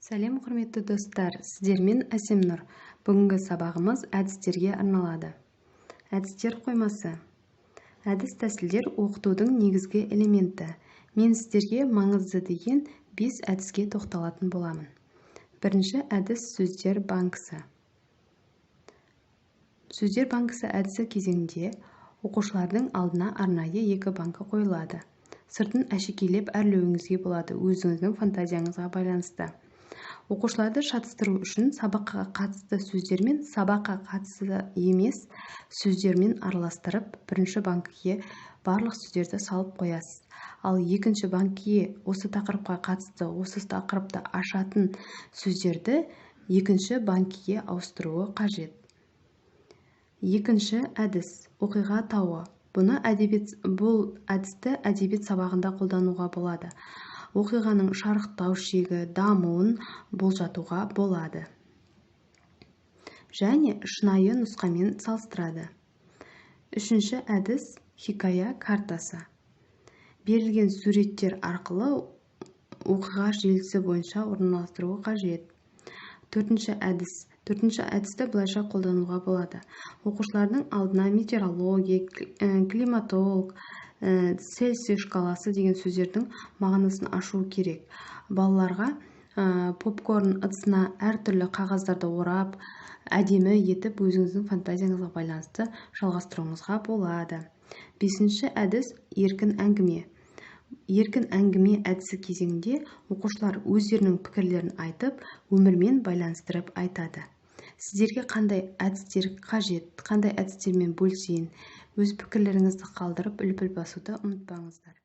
Сәлем, құрметті достар! Сіздермен Әсемнұр. Бүгінгі сабағымыз әдістерге арналады. Әдістер қоймасы. Әдіс тәсілдер оқытудың негізгі элементі. Мен сіздерге маңызды деген 5 әдіске тоқталатын боламын. Бірінші әдіс – сөздер банкісі. Сөздер банкісі әдісі кезеңінде оқушылардың алдына арнайы екі банкі қойылады. Сыртын әшекейлеп, әрлеуіңізге болады, өзіңіздің фантазияңызға байланысты. Оқушыларды шатыстыру үшін сабаққа қатысты сөздер мен сабаққа қатысты емес сөздермен араластырып, бірінші банкіге барлық сөздерді салып қоясыз. Ал екінші банкіге осы тақырыпқа қатысты, осы тақырыпты ашатын сөздерді екінші банкіге ауыстыруы қажет. Екінші әдіс – оқиға тауы. Бұны әдебиет, бұл әдісті әдебиет сабағында қолдануға болады. Оқиғаның шарықтау шегі, дамуын болжатуға болады және шынайы нұсқамен салыстырады. Үшінші әдіс – хикая картасы. Берілген суреттер арқылы оқиға желісі бойынша орналастыруы қажет. Төртінші әдіс. Төртінші әдісті былайша қолдануға болады: оқушылардың алдына метеорология, климатолог, Цельсий шкаласы деген сөздердің мағынасын ашу керек. Балаларға попкорн ыдысына әртүрлі қағаздарды орап, әдемі етіп, өзіңіздің фантазияңызға байланысты жалғастыруыңызға болады. Бесінші әдіс – еркін әңгіме. Еркін әңгіме әдісі кезеңінде оқушылар өздерінің пікірлерін айтып, өмірмен байланыстырып айтады. Сіздерге қандай әдістер қажет, қандай әдістермен бөлісейін? Өз пікірлеріңізді қалдырып, лүпіл басуды ұмытпаңыздар.